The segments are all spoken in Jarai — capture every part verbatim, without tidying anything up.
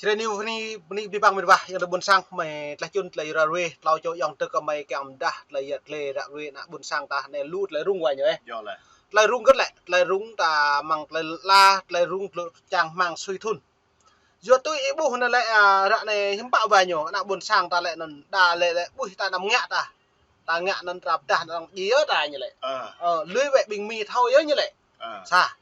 Čơrơni bơni, bơni abih bang met wa, ayŏng adơi ƀôn sang, mơi tlaih čun, tlaih ră ruai, tlâo čô ayŏng tơ kơ mơi kiăng mdah, tlaih yă, tlaih ră ruai, ană ƀôn sang ta, anai lu tlaih rŭng wa ñu, ơ. Yơh lĕ. Tlaih rŭng kơt lĕ, tlaih rŭng ta mơ̆ng tlaih la, tlaih rŭng tlaih čang hmang sui thŭn. Yua tui ih ƀuh anŭn lĕ, a, ră anai hiư̆m pă wa ñu, ană ƀôn sang ta lĕ anŭn, đa lĕ lĕ, ƀuh ta anăm ngă ta. Ta ngă anŭn trap dah anŭn djai yơh ta ñu lĕ. Ơ. Ơ, lui wĕ ƀing Mi thâo yơh ñu lĕ. Ơ. Sa.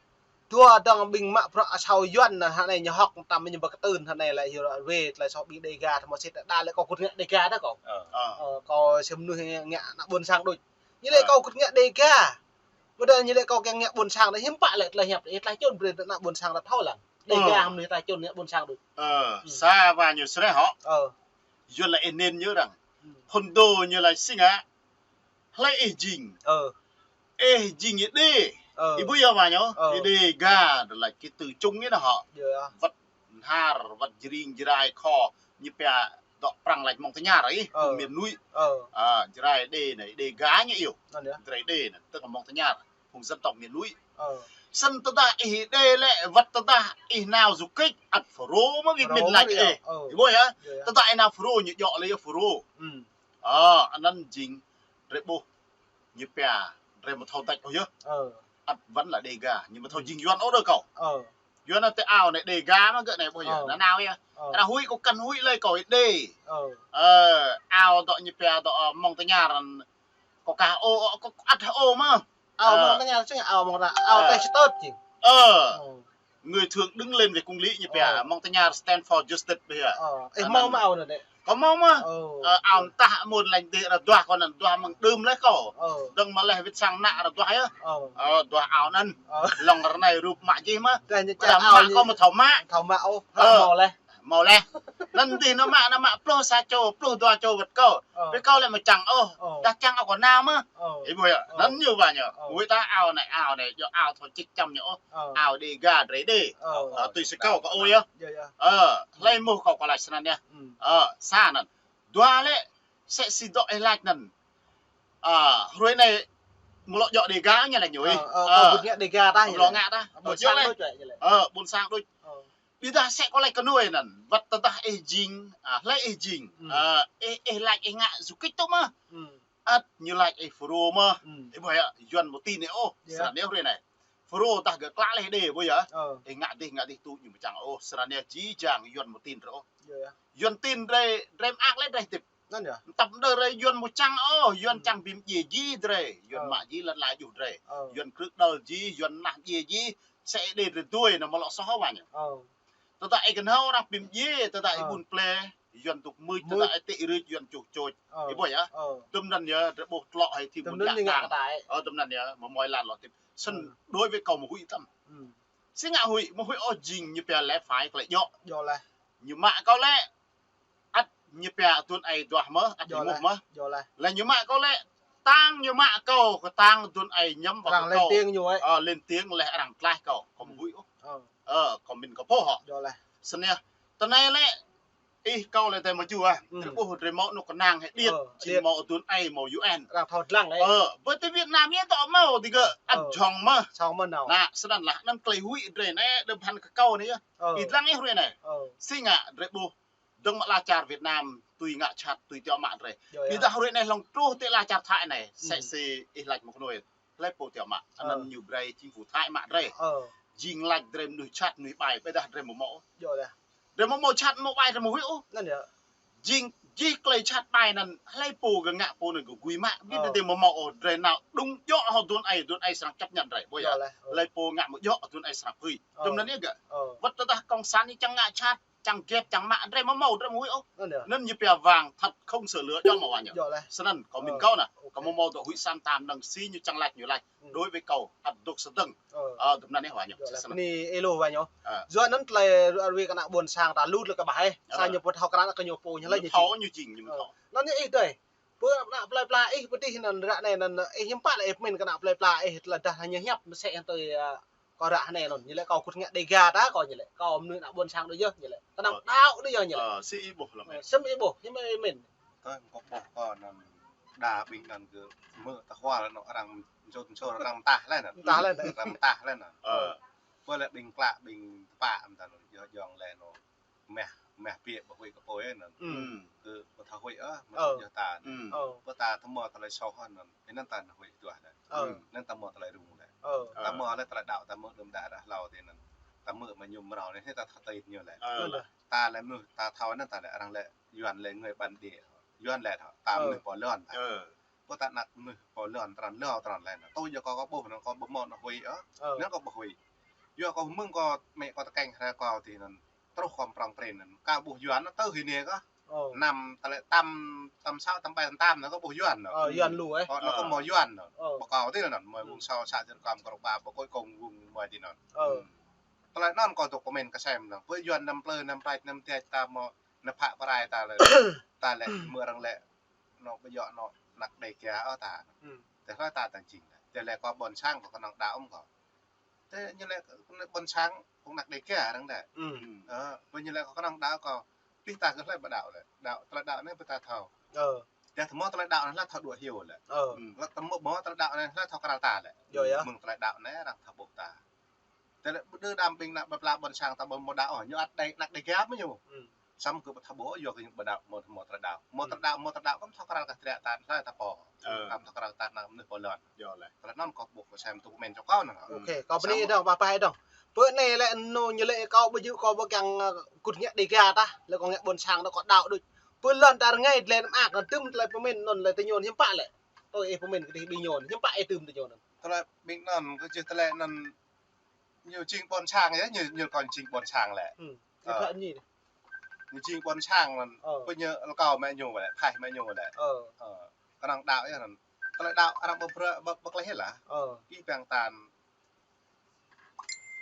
Dua dơ̆ng ƀing mă bruă asâo Yuan anŭn hă anai ñu hŏk tam ñu pơkơtưn hă anai lĕ yua ră ruai tlaih soh ƀing Đêga tơ mơ̆ sĭt đa lĕ kâo kŭt ngă Đêga tơ kâo. Ơ. Ơ, kâo sem mơnuih ngă ană ƀôn sang đôč. Ñu lĕ kâo kŭt ngă Đêga. Ƀôdah ñu lĕ kâo kiăng ngă ƀôn sang đôč hiư̆m pă lĕ tlaih hiăp, ih tlaih čun brơi ană ƀôn sang ta thâo lăng. Đêga hăm anai tlaih čun ngă ƀôn sang đôč. Ơ, sa wa ñu sreh hŏ. Ơ. Yuan lĕ ih nên ñu răng. Phŭn dô ñu lĕ si ngă. Hlơi ih jing. Ơ. Ih jing ih Đê. Ơ. Ih ƀuh yơh wa ñu. Ơ. Ih Đêga, đa lĕ kơ tơ čung ih nao hŏ. Yơh. Wăt Nhar, wăt Jring, Jrai, Kho, ñu pia dŏ Prăng laĭ mơ̆ng tơñar ih, ơ, phung miền núi. Ơ. A, Jrai Đê anai, Đêga ñu iâu. Anŭn yơh. Jrai Đê anai, tức là mơ̆ng tơñar, phung dân tộc miền núi. Ơ. Snăn tơdah ih Đê lĕ, wăt tơdah ih nao du kích, ăt Fulro mơ̆ gih min laĭ ih. Ơ. Ih ƀuh yơh. Yơh, yơh. Tơdah ih nao Fulro ñu djŏ lĕ yơh Fulro. Ơ, anŭn jing drei ƀuh. Ñu pia, drei mơ̆ thâo đĕč ôh yơh. Ơ. Ăt wăn lĕ Đêga, ñu mơ̆ thâo jing Yuan ôh đơ kâo. Ơ. Yuan anai tơ ao anai Đêga mơ̆ gơ̆ anai ƀuh yơh. Ơ. Anŭn nao yơh. Ơ. Arăng huĭ kâo kăn huĭ lơi kâo Đê. Ơ. Ơ, ao dŏ ñu pia dŏ, ơ, mơ̆ng tơñar, kâo kah ô, kâo ăt ô mơ̆. Ao mơ̆ng tơñar čang ao mơ̆ng ra, ao tơ čơtơt čing. Ơ. Người thượng đứng lên về công lý ñu pia, mơ̆ng tơñar stand for justice ƀuh yơh. Ơ, ih hmâo mơ̆ ao anŭn đĕ? Kâo hmâo mơ̆. Ơ, ao mơtah mơ̆n laĭ đĕ ră duah kâo anŭn duah mơ̆ng đưm leh kâo. Ơ. Dơ̆ng mơ̆ leh wĭt sang ană ră duah yơh. Ơ. Ơ, duah ao anŭn. Ơ. Lŏng ră anai rup mă jih mơ̆. Dah ñu čang ao mă ñu kâo mơ̆ thâo mă. Thâo mă ôh. Ơ. Hmâo leh. Hmâo leh. Anŭn dih nao mă, nao mă pluh sa čô, pluh dua čô wơ̆t kâo. Ơ. Ƀing kâo lĕ mơ̆ čang ôh. Ơ. Dah čang ao kâo nao mơ̆. Ơ. Ih ƀuh yơh. Ơ. Anŭn ñu wa ñu. Ơ. Huĭ ta ao anai, ao anai, djŏ ao thâo čih čăm ñu ôh. Ơ. Ao Đêga drei Đê. Ơ. Ơ, tui si kâo kâo ôh yơh. Yơh, yơh. Ơ, hlơi mơ̆ kâo kâo laĭ snăn yơh. Ơ, sa anŭn. Dua lĕ, sĕ si dŏ ih laĭ anŭn. Ơ, hruê anai, mơ̆ lŏ djŏ Đêga ñu laĭ ñu ih. Ơ, ơ, kâo ƀu ngă Đêga ta ñu laĭ. Mơ̆ lŏ ngă ta. Ƀôn sang đôč ñu laĭ. Ơ, ƀôn sang đôč. Ơ. Ƀiădah sĕ kâo laĭ kơ nuai anŭn, wăt tơdah ih jing, a, hlơi ih jing, a, ih, ih laĭ ih ngă du kích tŭ mơ̆. Ăt ñu laĭ ih Fulro mơ̆. Ih ƀuh yơh, Yuan mơ̆ tin ih ôh, srăng nao hruê anai. Fulro tah gơ̆ klă leh Đê ƀuh yơh. Ih ngă dih, ngă dih tŭ ñu mơ̆ čang ôh, srăng nao jih jang Yuan mơ̆ tin drei ôh. Yuan tin drei, drei mơak leh drei tĭp. Anŭn yơh. Mơtam đơ drei Yuan mơ̆ čang ôh, Yuan čang bi mdjiê jih drei, Yuan mă jih lăn lai juh drei. Yuan krư̆ đăl jih, Yuan nah mdjiê jih, sĕ Đê drei dui nao mơ̆ lŏ soh wa ñu. Tơdah ih kơnhâo arăng bi mdjiê, tơdah ih ƀun ple, Yuan dŏ mưč, tơdah ih tĭ rưč, Yuan čuh čôč. Ih ƀuh yơh. Tơm anŭn yơh, drei ƀuh tlŏ hai thim ƀun yak đang. Ơ, tơm anŭn yơh, mơ̆ mơi lan lŏ tĭp. Snăn đối với kâo mơ̆ huĭ tăm. Si ngă huĭ, mơ̆ huĭ ôh jing ñu pia lĕ phải klei djŏ. Djŏ leh. Ñu mă kâo lĕ, ăt ñu pia aduôn aê duah mơ̆, ăt ñu mŭh mơ̆. Djŏ leh. Lĕ ñu mă kâo lĕ, tang ñu mă kâo, kơ tang aduôn aê ñăm wa kâo. Arăng lên tiếng ñu ơi. Ơ, lên tiếng leh arăng tlaih kâo, kâo mơ̆ huĭ ôh. Ơ, kâo min kâo pô hŏ. Djŏ leh. Snăn yơh, tơ anai lĕ, ih kâo lĕ tơ mơ̆ ju ah. Drei ƀuh drei mâo anŏ kơnang hĕ điêt, či mâo aduôn aê mâo U N. Arăng thâo dlăng lĕ. Ơ, ƀơi tơ Việt Nam yơh dŏ mâo ti gơ̆, ăt jhŏng mơ̆. Jhŏng mơ̆ nao. Anŭn, snăn lah, anŭn klei huĭ drei anai, đơm hăn kơ kâo anai yơh. Ih dlăng ih hruê anai. Si ngă drei ƀuh Dơ̆ng mơ̆ ala čar Việt Nam tui ngă čhat tui tiŏ mă drei. Ƀiădah hruê anai hlŏng truh ti ala čar Thái anai, sĕ si ih laĭ mơ̆ kơnuih. Hlơi pô tiŏ mă, anŭn ñu brei chính phủ Thái mă drei. Jing laĭ drei mơnuih čhat mơnuih ƀai, ƀiădah drei mơ̆ mâo. Drei mơ̆ mâo čhat mâo ƀai drei mơ̆ huĭ ôh. Jing jih klei čhat ƀai anŭn, hlơi pô gơ̆ ngă pô anŭn gơ̆ gui mă, ƀiădah drei mơ̆ mâo ôh, drei nao đŭng djŏ hŏ aduôn aê, aduôn aê srăng chấp nhận drei. Ƀuh yơh. Hlơi pô ngă mơ̆ djŏ aduôn aê srăng phưi. Tơm anŭn yơh gơ̆. Wăt tơdah cộng sản ñu čang ngă čhat, čang gĕp, čang mă, drei mơ̆ mâo, drei mơ̆ huĭ ôh. Anŭn yơh. Anŭn ñu pia vàng thật không sửa lửa djŏ mơ̆ wa ñu. Djŏ leh. Snăn, kâo min kâo anai. Kâo mơ̆ mâo dŏ huĭ sa tam năng si ñu čang laĭ ñu laĭ. Đối với kâo, ăt dŏ sơdơ̆ng. Ơ, tơm anŭn yơh wa ñu. Djŏ leh. Snăn. Bơni ih lu wa ñu. Yua anŭn tơlơi ră ruai kơ ană ƀôn sang ta lu tơlơi kơƀah ih. Sa ñu pơthâo krăn kơ ñu pô ñu lĕ ñu thâo jing. Ñu jing, ñu thâo. Anŭn yơh ih dơi. Pơ ană plơi pla ih pơdih anŭn ră anai anŭn ih hiư̆m pă lĕ ih pơmĭn kơ ană plơi pla ih tơlơi dah ñu hiăp mơsĕ tui, ơ, kâo ră anai anŭn, ñu lĕ kâo kŭt ngă Đêga ta kâo ñu lĕ. Kâo mơnuih ană ƀôn sang đôč yơh ñu lĕ. Tơnăm đaŏ đôč yơh ñu lĕ. Ơ, si ih ƀuh lăm ih. Sĭt ih ƀuh, hiư̆m ih mĭn. Tơl kâo ƀuh kâo anŭn đa ƀing anŭn gơ̆ mơ̆ tơhual anŭn arăng msut msut arăng mơtah leh anŭn. Mơtah leh anŭn. Arăng mơtah leh anŭn. Ơ. Ƀơi lĕ ƀing klă ƀing tơpă mơtah anŭn yơh jŏng leh anŭn. Meh. mah pĕ ƀu huĭ kơ pô anŭn. Ư. Kơ ƀu thâo huĭ ơ, mơ̆ Ơ. Yua ta anŭn. Ơ. Pơ ta thâo mơ̆ tơlơi soh anŭn, anŭn ta huĭ tuah anŭn. Ơ. Anŭn ta mơ̆ tơlơi rŭng lĕ. Ơ. Ta mơ̆ lĕ tơlơi đaŏ, ta mơ̆ đưm đă ră hlâo tih anŭn. Ta mơ̆ mơ̆ ñu mrâo anai, ta thâo tĭt ñu lĕ. Ơ. Ta lĕ mơnuih, ta thâo anŭn ta lĕ arăng lĕ Yuan lĕ người bản địa. Yuan lĕ thâo, ta mơnuih pô lŏn ta. Ơ. Pơ ta anăk mơnuih pô lŏn tran lŏn tran lĕ. Tui yua kâo kâo ƀuh anŭn kâo ƀu mơ̆ anŭn huĭ ơ. Ơ. Anŭn kâo ƀu huĭ. Yua kâo mơ̆ng kâo mĕ kâo tơkeng hră kâo tih anŭn. Truh kâo prŏng prin anŭn. Kâo ƀuh Yuan anŭn tơ hĭ anai kâo. Ơ. Năm, tơlơi tăm, tăm sáu, tăm bảy, tăm tám anŭn kâo ƀuh Yuan anŭn. Ơ, Yuan lu ơ. Kâo anŭn kâo mơ̆ Yuan anŭn. Ơ. Ƀu kâo tih anŭn, mơ̆ Ơ. Vùng sáu xã Čư̆ Rơkăm Krông Pa, ƀu kơ kông vùng mơ̆ tih anŭn. Ơ. Tơlơi anŭn kâo tŭk pơmĭn kơ sem anŭn. Pơ Yuan năm plư, năm prăč, năm tiač ta mơ̆, năm phă pơrai ta lĕ. Ta lĕ, mơ̆ arăng lĕ. Anŭn ƀu djơ̆ anŭn anăk Đêga ôh ta. Ư. Tơdah ta tơ̆ng jing lĕ. Tơdah lĕ kâo ƀôn sang kâo kơnơ̆ng đaŏ ôh kâo. Tơdah ñu lĕ ƀôn sang kơ anăk Đêga arăng đaŏ. Ư. Ơ, ƀu ñu lĕ kâo kơnơ̆ng đaŏ kâo. Pih ta kơ hlơi ƀu đaŏ lĕ. Đaŏ, tơlơi đaŏ anai ƀu ta thâo. Ơ. Tơdah tơmơ̆ tơlơi đaŏ anai hlơi thâo đuaĭ hyu lĕ. Ơ. Ơ, tơmơ̆ ƀu tơlơi đaŏ anai hlơi thâo krăn ta lĕ. Yơh, yơh. Mơ̆ng tơlơi đaŏ anai arăng thâo ƀuh ta. Tơdah ƀu đơ đam ƀing anăk ƀă pla ƀôn sang ta ƀu mơ̆ đaŏ ôh, ñu ăt đaŏ anăk Đêga mơ̆ ñu. Ư. Samơ̆ kơ ƀu thâo ƀuh, yua kơ ñu ƀu đaŏ mơ̆, mơ̆ tơlơi đaŏ. Mơ̆ tơlơi đaŏ, mơ̆ tơlơi đaŏ, kâo thâo krăn kơ triă ta, hlơi ta pô. Ơ. Kâo thâo krăn ta anăk mơnuih pô lŏn. Yơh lĕ. Tơlơi anŭn kâo ƀuh kơ sem tŭk pơmĭn čô kâo anŭn. Ơ. Ôkê, kâo bơni dơ̆ng, pơpă dơ̆ng. Pơ anai lĕ anŭn ñu lĕ kâo ƀu djơ̆ kâo ƀu kiăng, ơ, kŭt ngă Đêga tah, lĕ kâo ngă ƀôn sang đaŏ kâo đaŏ đôč. Pơ lŏn ta rơngai lĕ mơak anŭn tơm tơlơi pơmĭn anŭn lĕ tơñun hiư̆m pă lĕ. Tui ih pơmĭn kơ tih ƀing ñu anŭn, hiư̆m pă ih tơm tơñun anŭn. Tơlơi ƀing anŭn kơ jih tơlơi anŭn Ñu jing ƀôn sang yơh, ñu, ñu kơ jing ƀôn sang lĕ. Ư. Ơ. Ñu jing ƀôn sang anŭn. Ơ. Pơ ñu lĕ kâo mĕ ñu lĕ, phaih mĕ ñu lĕ. Ơ. Ơ. Kơnơ̆ng đaŏ yơh anŭn. Tơlơi đaŏ arăng ƀu brơ, ƀu, ƀu klih lah. Ơ. Kih ƀing ta.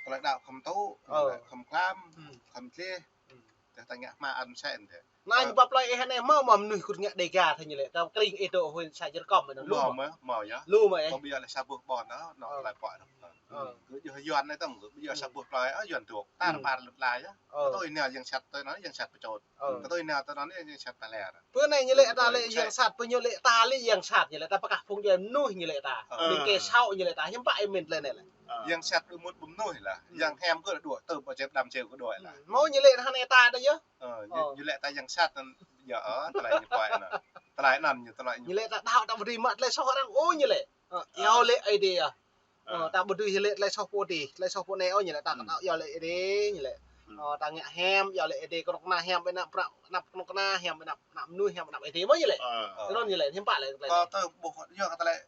Tơlơi đaŏ khŏm tŭ, ơ, khŏm klam, ư, khŏm tleh. Ư. Tơdah ta ngă hmua ăn sen tih. Anai ñu pap plơi ih anai mơ̆ mơnuih kŭt ngă Đêga tih ñu lĕ. Ta kring ih dŏ huyện xã Čư̆ Rơkăm anŭn. Lu mơ̆? Mơ̆ yơh. Lu mơ̆ ih? Kâo ƀu djơ̆ lĕ sa boh ƀôn anŭn, anŭn tơlơi pơhiăp. Ơ. Kơ yua Yuan anai tơm, kơ ƀu djơ̆ sa boh plơi, ơ, Yuan dŏ. Ta ƀar lĕ plơi yơh. Ơ. Kơ tui anai yang sat tui anai yang sat pơčot. Ơ. Kơ tui anai tui anai yang sat pơlĕ. Pơ anai ñu lĕ ta lĕ yang sat, pơ ñu lĕ ta lĕ yang sat ñu lĕ ta pơkah phung djuai mơnuih ñu lĕ ta. Ơ. Ƀing kơ sâo ñu lĕ ta, hiư̆m pă ih mĭn tơlơi anai lĕ. Yang sat ƀu mŭt ƀu mơnuih lah. Ư. Yang hiam kơ đuaĭ tơm pơ čep đam čeo kơ đuaĭ lah. Ư. Mơ̆ ñu lĕ ta anai ta đôč yơh. Ơ, ñu, ñu lĕ ta yang sat anŭn, yơh, ơ, tơlơi ñu pơhiăp anŭn. Tơlơi anŭn ñu, tơlơi ñu. Ñu lĕ ta đaŏ ta ƀu dưi mă tơlơi soh arăng ôh ñu lĕ. Ơ, yua lĕ Ơi Adai yơh. Ơ, ta ƀu dưi lĕ tơlơi soh pô adih, tơlơi soh pô anai ôh ñu lĕ ta đaŏ yua lĕ Ơi Adai ñu lĕ. Ơ, ta ngă hiam, yua lĕ Ơi Adai kơnuk kơna hiam, ƀơi anăp prăk, anăp kơnuk kơna hiam, ƀơi anăp, anăp mơnuih hiam, anăp Ơi Adai mơ̆ ñu lĕ. Ơ. Anŭn ñu lĕ, hiư̆m pă lĕ tơlơi. Kâo tơm ƀuh yơh kơ tơlơi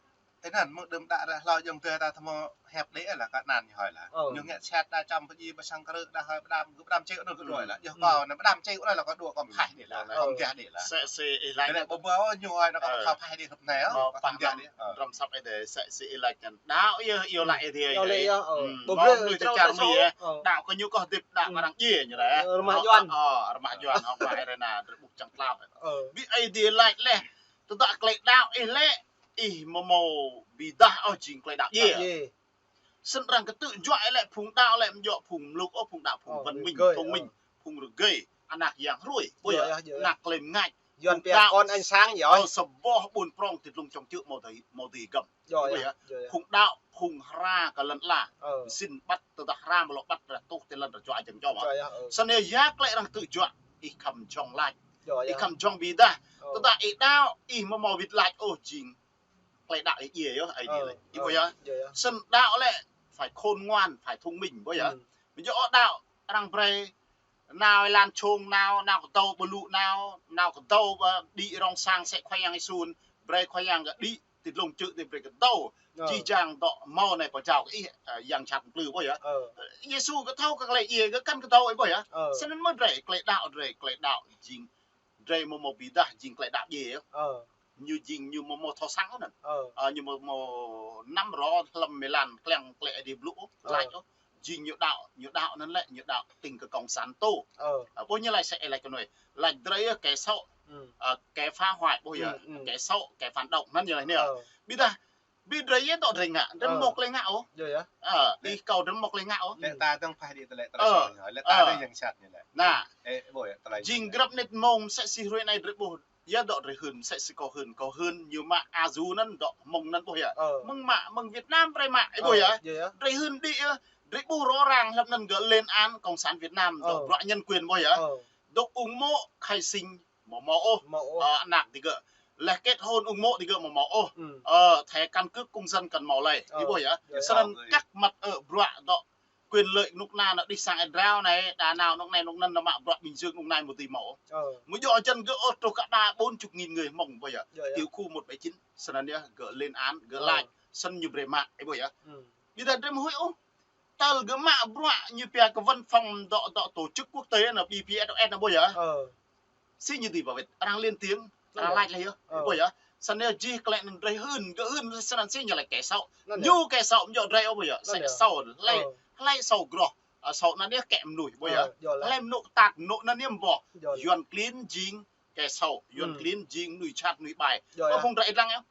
Ơ, anŭn mơ̆ đưm đă ră hlâo jơ̆ng tơ ta thâo mơ̆ hiăp đĕ lah kơ anŭn ñu hơi lah. Ơ. Ñu ngă sat đa čăm pơji ƀa sang krư̆ đa hơi pơđam, kơ pơđam čeo anŭn kơ đuaĭ lah. Yơh kâo anai pơđam čeo anai lah kơ đuaĭ kơ phaih đĕ lah. Ơ. Kơ gah đĕ lah. Sĕ si ih laĭ. Kơ lĕ ƀu ƀu ñu hơi anŭn kơ phaih đĕ hrup anai. Mơ̆ pơđam đĕ. Răm sap ih đĕ, sĕ si ih laĭ anŭn. Đaŏ yơh, yơh laĭ ih đĕ. Yơh laĭ yơh. Ƀu brơi mơnuih čar Mi yơh. Đaŏ kơ ñu kơ hơdip đaŏ kơ arăng djai ñu lĕ. Rơmah Yuan. Ơ, rơmah Yuan hŏng mă Irena drơi ƀuh čang tlap. Ƀu ih đĕ laĭ leh. Tơdah tơlơi đaŏ ih lĕ, ih mơ̆ mơ̆ ƀiă dah ôh jing tơlơi đaŏ djai. Sĭt arăng kơtư̆ juă lĕ phung đaŏ lĕ mơ̆ djơ̆ phung mluk ôh, phung đaŏ phung văn minh, thông minh, phung rơgơi, anăk yang hrui, ƀuh yơh, anăk klem ngač. Yuan phung pia đaŏ kon anh sang yơh. Ơ, sa boh ƀôn prŏng ti dlông čŏng čư̆ mơ̆ tơlơi, mơ̆ tơlơi găm. Ƀuh yơh, phung đaŏ, phung hra kơ lŏn ala. Sĭt ƀăt tơdah hra mơ̆ lŏ ƀăt ră tuh ti lŏn rơjuă jơ̆ng čô mơ̆. Sĭt anai yua tơlơi arăng kơtư̆ juă, ih khŏm jơ̆ng lač. Ih khŏm jơ̆ng ƀiă dah. Tơdah ih đaŏ, ih mơ̆ mơ̆ wĭt lač ôh jing tơlơi đaŏ ih djai yơh, ai djai lĕ. Ih ƀuh yơh. Sĭt đaŏ lĕ, phải khôn ngoan, phải thông minh, ƀuh yơh. Mơ̆ djơ̆ ôh đaŏ, arăng brơi, nao ih lan čông nao, nao kơdâo ƀu lu nao, nao kơdâo ƀu đĭ rŏng sang sĕ Khua Yang Yêsu, brơi Khua Yang kơ đĭ, ti dlông čư̆ ti brơi kơdâo. Jih jang dŏ mơ̆ anai pơjao kơ ih, ơ, yang sat plư ƀuh yơh. Yêsu kơ thâo kơ tơlơi djai kơ kăn kơdâo ih ƀuh yơh. Sĭt anŭn mơ̆ drơi, tơlơi đaŏ drơi, tơlơi đaŏ jing drơi mơ̆ mơ̆ ƀiă dah jing tơlơi đaŏ djai yơh. Ñu jing ñu mơ̆ mơ̆ thâo săng ôh anŭn. Ơ, ñu mơ̆ mơ̆ năm rŏ hlăm mơlan kliăng tơlơi Ơi Adai blŭ ôh, lač ôh. Jing ñu đaŏ, ñu đaŏ anŭn lĕ, ñu đaŏ tĭng kơ cộng sản tô. Ơ, ƀuh ñu laĭ sĕ ih laĭ kơ anai. Laĭ drơi yơh kẻ xấu, ơ, kẻ phá hoại ƀuh yơh, kẻ xấu, kẻ phản động anŭn ñu laĭ anai. Ƀiă dah, ƀiă drơi yơh dŏ drơi ngă, drơi mơ̆ mơ̆ tơlơi ngă ôh. Ơ, ih kâo drơi mơ̆ mơ̆ tơlơi ngă ôh. Lĕ ta dơ̆ng phaih đĭ tơlơi tơlơi soh ñu, lĕ ta dơ̆ng yang sat ñu lĕ. Anai, jing grăp mơnit mơ̆ng sĕ si hrơi anai drơi ƀuh, yua dŏ drơi hưn, sĕ si kâo hưn, kâo hưn, ñu mă a du anŭn dŏ mơ̆ng anŭn ƀuh yơh. Mơ̆ng mă, mơ̆ng Việt Nam brơi mă, ih ƀuh yơh. Drơi hưn đĭ yơh, drơi ƀuh rõ ràng hlăm anŭn gơ̆ lên án cộng sản Việt Nam dŏ bruă nhân quyền ƀuh yơh. Dŏ ung mô̆ khai sinh mâo mâo ôh. Mâo ôh. Ơ, anak digơ̆. Leh kết hôn ung mô̆ digơ̆ mâo mâo ôh. Ơ, thẻ căn cước công dân kăn mâo lơi. Ih ƀuh yơh. Snăn kăk măt ơ bruă dŏ quyền lợi nŭk na nao đih sang êa drao anai, đa nao nŭk anai nŭk anăn nao mă bruă Bình Dương nŭk anai mâo dưi mâo. Mâo djŏ jăn gơ̆ ôh truh kơ ba bốn chục nghìn người Hmông ƀuh yơh. Tiểu khu một bảy chín. Snăn yơh gơ̆ lên án, gơ̆ lač. Snăn ñu brei mă, ih ƀuh yơh. Ƀiădah drei mâo huĭ ôh. Tơl gơ̆ mă bruă ñu pia kơ văn phòng dŏ, dŏ tổ chức quốc tế nao B P S S nao ƀuh yơh. Si ñu dưi ba wĭt, arăng lên tiếng, arăng lač leh yơh, ƀuh yơh. Snăn yơh jih klei anăn drei hưn, gơ̆ hưn snăn si ñu lač kẻ xấu. Ñu kẻ xấu mâo djŏ drei ôh ƀuh yơh. Kẻ xấu, hlei, hlei xấu groh, ơ, xấu anăn yơh kĕ mnuih ƀuh yơh. Hlei mnŭ tat mnŭ anăn yơh mboh. Yuăn klin jing kẻ xấu, Yuăn klin jing mnuih jhat mnuih ƀai. Ơ, phung drei lăng yơh.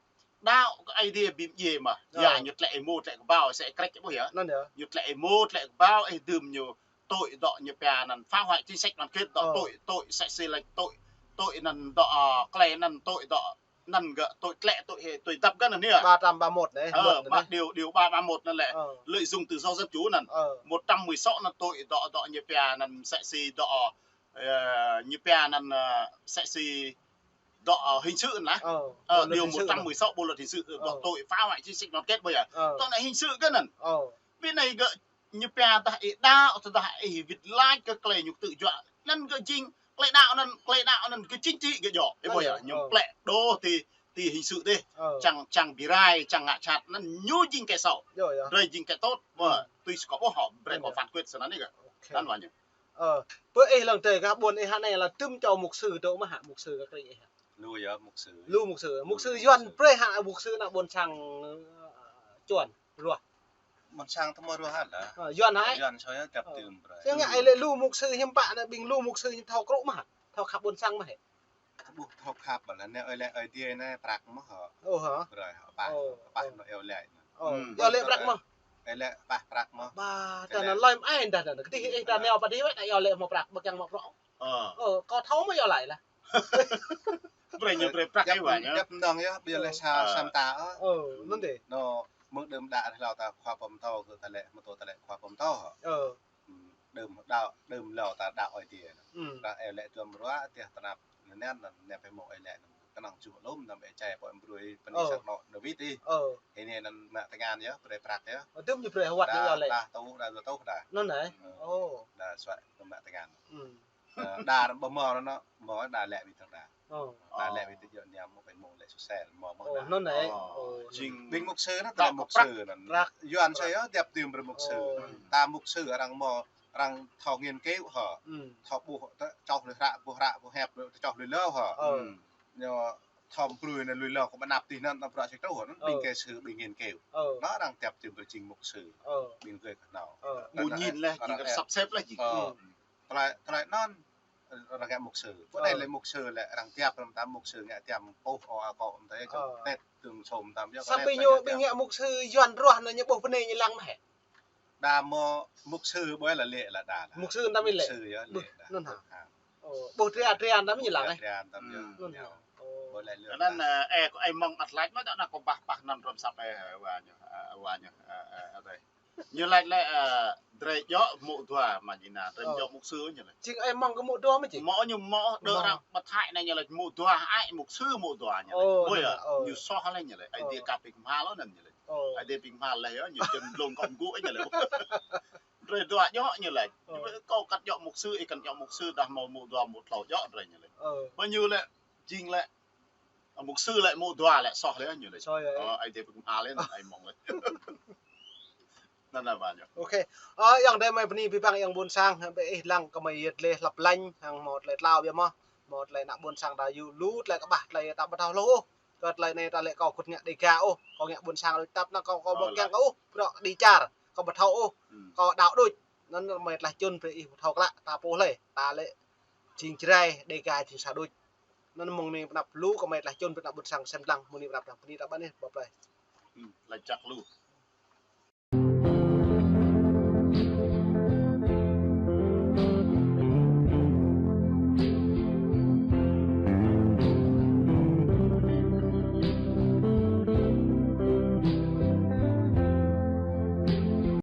Đaŏ kơ Aê Diê bi mdjiê mơh. Ya ñu tlĕ êmô, tlĕ kơbao, sĕ krĕč ƀuh yơh. Ñu tlĕ êmô, tlĕ kơbao, ih dưm ñu tội dŏ ñu pia anăn phá hoại chính sách đoàn kết, dŏ tội, tội sĕ si lač tội, tội anăn dŏ, ơ, klei anăn tội dŏ, anăn gơ̆ tội tlĕ, tội hê, tội dăp gơ̆ anăn yơh. Ba trăm ba mốt anei, ơ, luật anăn ba anei. Điều, điều ba ba mốt anăn lĕ lợi dụng tự do dân chủ anăn. Một trăm mười sáu anăn tội dŏ, dŏ ñu pia anăn sĕ si dŏ, ơ, ñu pia anăn, ơ, sĕ si dŏ, ơ, hình sự anăn lah. Ơ, điều một trăm mười sáu bộ luật hình sự, dŏ tội phá hoại chính sách đoàn kết ƀuh yơh. Dŏ anăn hình sự gơ̆ anăn. Bi anei gơ̆ ñu pia tơdah ih đaŏ, tơdah ih wĭt lač kơ klei ñu ktư̆ juă. Anăn gơ̆ jing, klei đaŏ anăn, klei đaŏ anăn gơ̆ chính trị gơ̆ djŏ. Ih ƀuh yơh, ñu plĕ đôč ti, ti hình sự dih. Čang, čang bi rai, čang ngă jhat, anăn ñu jing kẻ xấu. Drei jing kẻ tốt. Mơh, tui si kâo ƀuh hŏ, brei kâo phán quyết snăn anei gơ̆. Anăn wa ñu. Ơ, pơ ih lăng drei gah ƀuôn ih hă anei lĕ tŭm čô mục sư dŏ mơh hă, mục sư gah krĭng ih hă? Lu yơh, mục sư. Lu mục sư. Mục sư Yuăn brei hă, mục sư ană ƀuôn sang, ơ, Yuăn ruah. Ƀuôn sang tơ mâo ruah hă lah. Ơ, Yuăn hă? Yuăn soi yơh dăp tŭm brei. Sĕ ngă ih lĕ lu mục sư hiư̆m pă ană ƀing lu mục sư ñu thâo krŭ mơh hă? Thâo khăp ƀuôn sang mơh hă? Ƀuh thâo khăp ƀă lah, anei ơi lĕ ơi Diê anei prăk mơh hă. Ơ hă? Brei hă, pah, pah nao eo lĕ. Ơ, eo lĕ prăk mơh. Ơi lĕ pah prăk mơh. Ba, ta anăn lơi mơai dah, dah, dah. Kơdih ih ta nao pơ dih wĕ, ta eo lĕ mâo prăk, ƀơ̆ng kiăng mâo prăk. Ơ, kâo thâo mơh eo lĕ lah. Brei ñu brei prăk ih wa ñu. Djăp mnơ̆ng yơh, ƀiădah lĕ sa, sa mta, ơ. Ơ, anăn dih. Nao, mơ̆ng đưm đă hlâo ta khua pơm tâo, kơ ta lĕ, mơ̆ tâo ta lĕ khua pơm tâo. Ơ. Đưm đă, đưm hlâo ta đaŏ ơi Diê. Ta eo lĕ tuôm ruă, tiah tơnap, anăn, anăn, anăn pơmâo ơi lĕ, anăn. Kơnơ̆ng čuh lŏm, anăn ƀĕ čai pô em brui, pơni sak nŏ nơ wĭt ih. Ơ. Anei anăn mă tơngan yơh, brei prăk yơh. Ơ, tŭm ñu brei hơwăt anăn eo lĕ. Đa tŭ, đa dua tŭ đa. Anăn anei? Ơ. Đa suaih mă tơngan. Ơ, đa ƀu mâo anăn, mâo đa lĕ wĭt tơ̆ng đa. Đa lĕ wĭt tơ̆ng yơh, anei mâo pơmâo lĕ susel, mâo mơ̆ng đa. Anăn anei? Jing ƀing mục sư anăn, ta mục sư anăn. Yuăn soi yơh, dăp tŭm brei mục sư. Ta mục sư arăng mâo, arăng thâo nghiên cứu hă. Thâo ƀuh, čoh lui hră, ƀuh hră, ƀuh hiăp, čoh lui hlâo hă. Ñu thâo brui anăn lui hlâo kơ ƀơi anăp dih anăn, anăn bruă sek truh anăn, ƀing kỹ sư, ƀing nghiên cứu. Anăn arăng dăp tŭm brei jing mục sư. Ƀing gơ̆ kơ nao. Ƀu ñin leh, jing arăng sắp xếp leh jing. Tơlơi, tơlơi anăn, arăng ngă mục sư. Pơ anei lĕ mục sư lĕ arăng dăp, arăng ta mục sư ngă dăp pôh, ơ, akŏ, mơ̆ ta yơh, čŏng tĕt, tơ̆ng sôm tam yơh. Sampai ñu ƀing ngă mục sư Yuăn ruah anăn ñu ƀuh pơ anei ñu lăng mơh hă? Đa mâo mục sư ƀơi lĕ lĕ lah đa lah. Mục sư anăn mĭn lĕ? Mục sư yơh lĕ đa. Anăn hă? Ơ, ƀuh tria, tria anăn mĭn lăng, ơ. Tria anăn yơh. Anăn, ơ, ơ, kâo ơi mơ̆ng ăt lač mơh, ta anăn kâo bah, bah anăn hrŏm sap, ơ, wa ñu, ơ, wa ñu, ơ, ơ, ơ, ñu lač lĕ, ơ, drei djŏ mŭk dua mă jing anăn, drei djŏ mục sư ñu lač. Jing ơi mơ̆ng kơ mŭk dua mơh jing? Mâo ñu mâo, đơ arăng ƀă thai anei ñu lač mŭk dua, ai mục sư mŭk dua ñu lač. Ơ, ƀuh yơh, ñu soh leh ñu lač. Ơi Diê kăp ƀing kơmhal anăn ñu lač. Ơi Diê ƀing kơmhal leh yơh, ñu jing blung kơ mgŭ ñu lač. Drei dua djŏ ñu lač. Kâo kăn djŏ mục sư, ih kăn djŏ mục sư, dah mâo mŭk dua mŭk tlâo djŏ drei ñu lač. Ƀuh ñu lĕ, jing lĕ, mục sư lĕ mŭk dua lĕ soh leh ñu lač. Ơ, Aê Diê ƀing kơmhal leh, anăn ơi mơ̆ng leh. Anăn lah wa ñu. Ôkê. Ơ, ayŏng adơi mơi bơni abih bang ayŏng ƀuôn sang, ƀĕ ih lăng kơ mơi yơh tơlơi hlăp lăng, hăng mâo tơlơi tlao biă mơh. Mâo tơlơi ană ƀuôn sang ta yua lu, tơlơi kơƀah, tơlơi ta ƀu thâo hluh ôh. Kơ tơlơi anei ta lĕ kâo kơnơ̆ng ngă Dêga ôh, kâo ngă ƀuôn sang đôč tăp anăn kâo, kâo ƀu kiăng kơ ôh, bruă Dêga čar, kâo ƀu thâo ôh. Kâo đaŏ đôč. Anăn mơi tơlơi čun brei ih thâo klă, ta pô hlơi, ta lĕ jing Jrai, Dêga jing sa đôč. Anăn mơ̆ng anei pơanăp lu kơ mơi tơlơi čun brei ană ƀuôn sang sem lăng, mơ̆ng anei pơanăp lăng, bơni ta ƀăn ih, bye bye. Lač jăk lu.